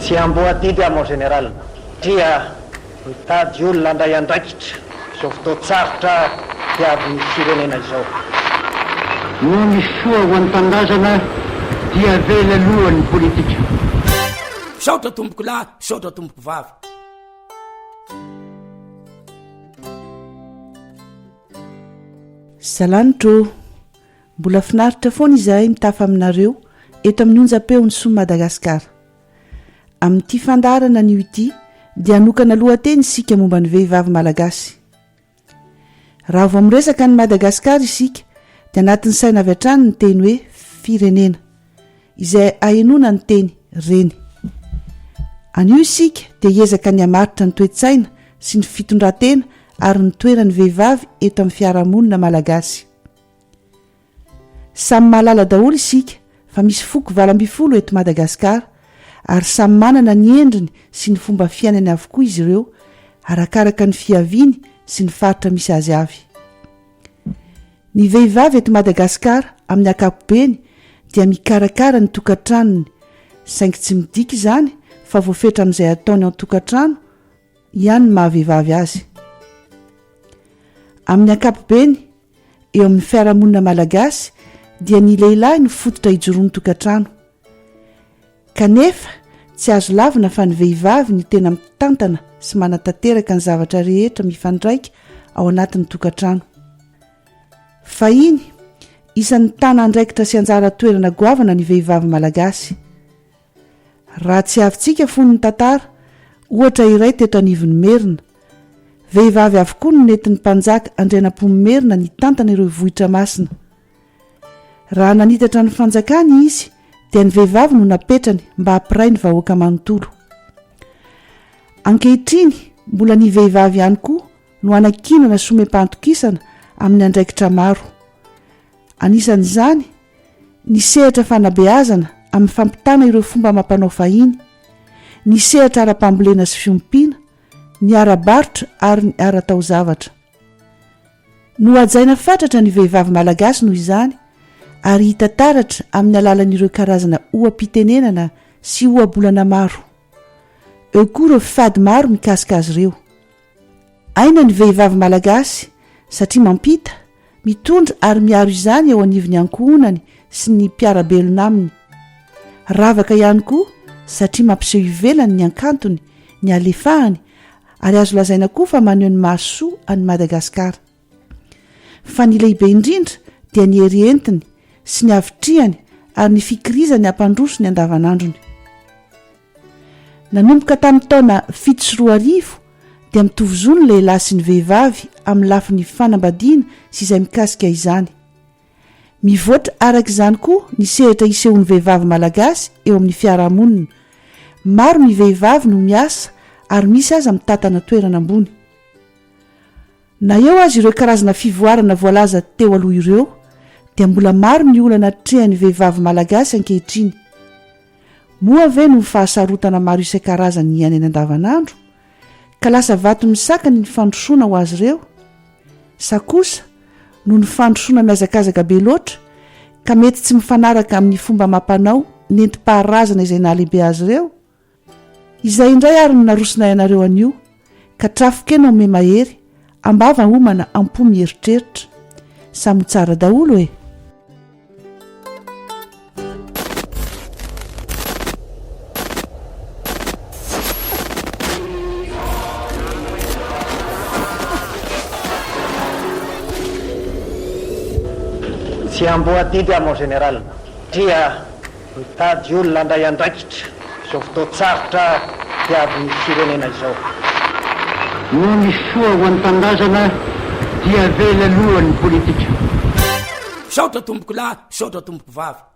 Tsy amboadidy aho mon général satria mitady olona handray andraikitra izao fotoan-tsarotra diavin'ny firenena izao. Noho ny soa ho an'ny tanindrazana dia avela aloha ny politika. Misaotra tompoko lahy, misaotra tompoko vavy. Salanitra ô! Mbola finaritra foana izahay mitafa aminareo eto amin'ny onjam-peon'ny Soa Madagascar. Amin'ity fandaharana anio ity dia hanokana lohateny isika momba ny vehivavy malagasy. Raha vao miresaka an'i Madagasikara isika dia anatin'ny saina avy hatrany ny teny hoe firenena, izay ahenoana ny teny reny. Anio isika dia hiezaka ny hamaritra ny toe-tsaina sy ny fitondran-tena ary ny toeran'ny vehivavy eto amin'ny fiarahamonina malagasy. Samy mahalala daholo isika fa misy foko 18 eto Madagasikara ary samy manana ny endriny sy ny fomba fiainany avokoa izy ireo arakaraka ny fiaviany sy ny faritra misy azy avy. Ny vehivavy eto Madagasikara amin'ny ankapobeny dia mikarakara ny tokantranony saingy tsy midika izany fa voafetra amin'izay ataony ao an-tokantrano ihany ny maha vehivavy azy. Amin'ny ankapobeny, Eo amin'ny fiarahamonina malagasy dia ny lehilahy no fototra ijoroan'ny tokantrano. Kanefa, tsy azo lavina fa ny vehivavy no tena mitantana sy manatanteraka ny zavatra rehetra mifandraika ao anatin'ny tokantrano. Fahiny, isan'ny nitana andraikitra sy anjara toerana goavana ny vehivavy malagasy. Raha tsy avintsika fony ny tantara, ohatra iray teto anivon'ny Merina. Vehivavy avokoa no nentin'ny mpanjaka Andrianampoinimerina nitantana ireo vohitra masina. Raha nanitatra ny fanjakany izy dia ny vehivavy no napetrany mba hampiray ny vahoaka manontolo. Ankehitriny, mbola ny vehivavy ihany koa no anankinana sy omem-pahatokisana amin'ny andraikitra maro. Anisan'izany ny sehatra fanabeazana amin'ny fampitana ireo fomba amam-panao fahiny, ny sehatra ara-pambolena sy fiompiana, ny ara-barotra ary ny ara-taozavatra. Nohajaina fatratra ny vehivavy malagasy noho izany ary hita taratra amin'ny alalan'ireo karazana oha-pitenenana sy ohabolana maro. Eo koa ireo fady maro mikasika azy ireo. Aina ny vehivavy malagasy satria mampita, mitondra ary miaro izany eo anivon'ny ankohonany sy ny mpiara-belona aminy. Ravaka ihany koa satria mampiseho ivelany ny hankantony, ny halefahany ary azo lazaina koa fa maneho ny mahasoa an'i Madagasikara. Fa ny lehibe indrindra dia ny hery entiny sy ny havitrihany ary ny fikirizany hampandroso ny andavanandrony. Nanomboka tamin'ny taona 2007 dia mitovy zo ny lehilahy sy ny vehivavy amin'ny lafiny fanambadiana sy izay mikasika izany. Mivoatra araka izany koa ny sehatra isehoan'ny vehivavy malagasy eo amin'ny fiarahamonina. Maro ny vehivavy no miasa ary misy aza mitantana toerana ambony. Na eo aza ireo karazana fivoarana voalaza teo aloha ireo dia mbola maro ny olana atrehan'ny vehivavy malagasy ankehitriny. Moa ve noho ny fahasarotana maro isan-karazany iainany andavanandro ka lasa vato misakana ny fandrosoana ho azy ireo? Sa kosa noho ny fandrosoana mihazakazaka be loatra ka mety tsy mifanaraka amin'ny fomba amam-panao nentim-paharazana izay nahalehibe azy ireo? Izay indray ary no narosonay anareo anio, ka trafon-kena ome-mahery, am-bava homana am-po mieritreritra. Samy ho tsara daholo e! Tsy amboadidy aho mon général satria Mitady olona handray andraikitra izao fotoan-tsarotra diavin'ny firenena izao. Noho ny soa ho an'ny tanindrazana dia avela aloha ny politika. Misaotra tompoko lahy, misaotra tompoko vavy.